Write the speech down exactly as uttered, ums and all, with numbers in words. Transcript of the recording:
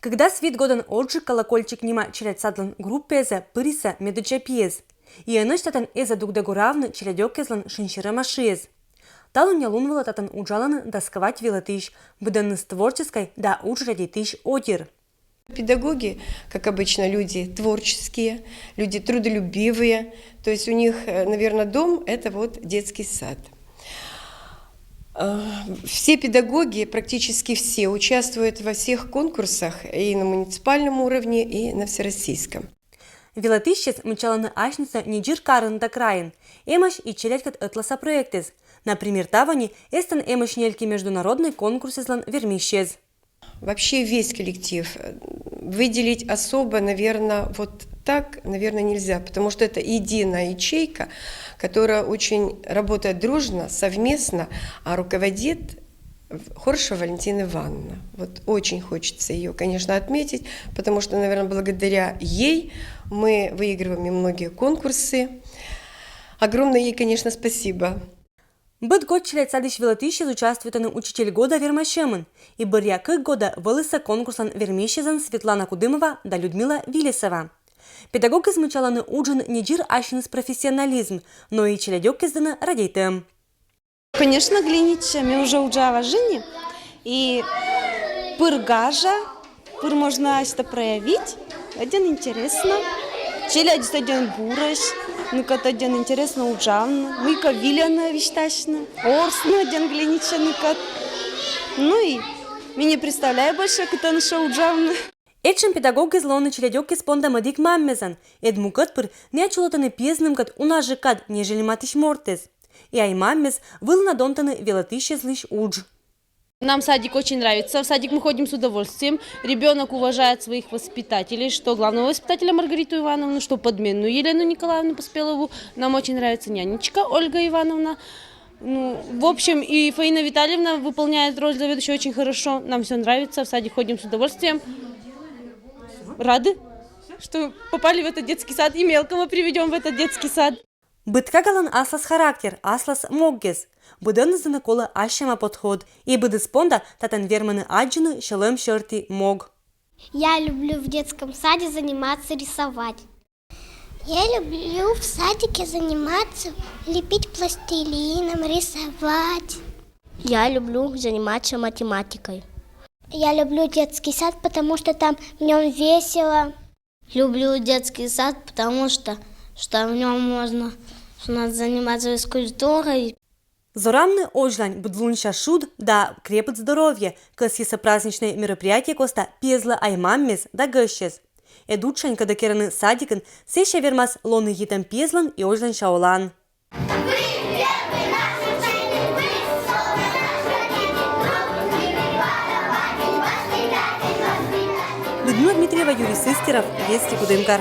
Кӧкдас вит годӧн ӧдджык «Колокольчик» нима челядь садлӧн группаӧ пырис медоддза пиэс. И ӧнӧдз татӧн эз дугдӧ гӧравны челядёккӧслӧн шынсерӧма шыэз. Талунъя лун вылӧ татӧн уджалӧны дас квайт велӧтысь, быдӧныс творческӧй да удж радейтысь отир. Педагоги, как обычно, люди творческие, люди трудолюбивые. То есть у них, наверное, дом — это вот детский сад. Все педагоги, практически все, участвуют во всех конкурсах и на муниципальном уровне, и на всероссийском. Велӧтысьяс мыччалӧны асьнысӧ нидзир карын да крайын. Эмӧсь и челядькӧд ӧтласа проектыс. Например, тавони эстӧн эмӧсь нельки международнӧй конкурсыслӧн вермисьыс. Вообще весь коллектив выделить особо, наверное, вот так, наверное, нельзя, потому что это единая ячейка, которая очень работает дружно, совместно, а руководит Хоршева Валентина Ивановна. Вот очень хочется ее, конечно, отметить, потому что, наверное, благодаря ей мы выигрываем и многие конкурсы. Огромное ей, конечно, спасибо. Быд год челядь садысь велӧтысьяс участвуйтӧны «Учитель года» вермасьӧмын, и бӧръя кык годӧ вӧлісӧ конкурслӧн вермисьӧсӧн Светлана Кудымова да Людмила Вилесова. Педагогъяс мыччалӧны уджын нидзир асьныс профессионализм, но и челядёкъяс дінӧ радейтӧм. Конечно, Глинича, ме уже уджа важыни, и пыр гажа, пыр можно асьтӧ проявить, ӧдйӧн интереснӧ. Челядьыс ӧдйӧн бурӧсь, ныкӧд ӧдйӧн интереснӧ уджавны, мыйкӧ вильӧны, висьтасьны, орсны ӧдйӧн Глинича ныкӧд. Ну и ме не представляю больше, кытӧн ещё уджавны. Этшӧм педагогыс лоӧ челядёкъяс понда мӧдік маммезӧн, ӧд мукӧд пыр найӧ чулӧтӧны пиэснымкӧд унажык кад, нежели матысь мортыс. И ай-маммес вылӧ на донтӧны велӧтысьяслысь удж. Нам садик очень нравится, в садик мы ходим с удовольствием, ребенок уважает своих воспитателей, что главного воспитателя Маргариту Ивановну, что подменную Елену Николаевну Поспелову. Нам очень нравится нянечка Ольга Ивановна. Ну, в общем, и Фаина Витальевна выполняет роль заведующей очень хорошо. Нам все нравится, в садик ходим с удовольствием. Рады, что попали в этот детский сад, и мелкого приведем в этот детский сад. Быд кагалӧн аслас характер, аслас могъяс. Быдӧныс дінӧ колӧ ассяма подход, и быдӧн понда татӧн вермӧны аддзыны сьӧлӧм сьӧрті мог. Я люблю в детском саде заниматься рисовать. Я люблю в садике заниматься, лепить пластилином, рисовать. Я люблю заниматься математикой. Я люблю детский сад, потому что там в нем весело. Люблю детский сад, потому что, что в нем можно, что надо заниматься физкультурой. Зорамны Озьлань быдлунся шуд да крепыд здоровье, кӧсйисӧ праздничнӧй мероприятие коста пиэзлӧ ай-маммес да гӧсьтъяс. Ӧд уджсянь, кодӧ керӧны садикын, сэсся вермас лоны йитӧм пиэзлӧн и Озьланьса олан. Людмила Дмитриева, Юрий Сыстеров, Вести, Кудымкар.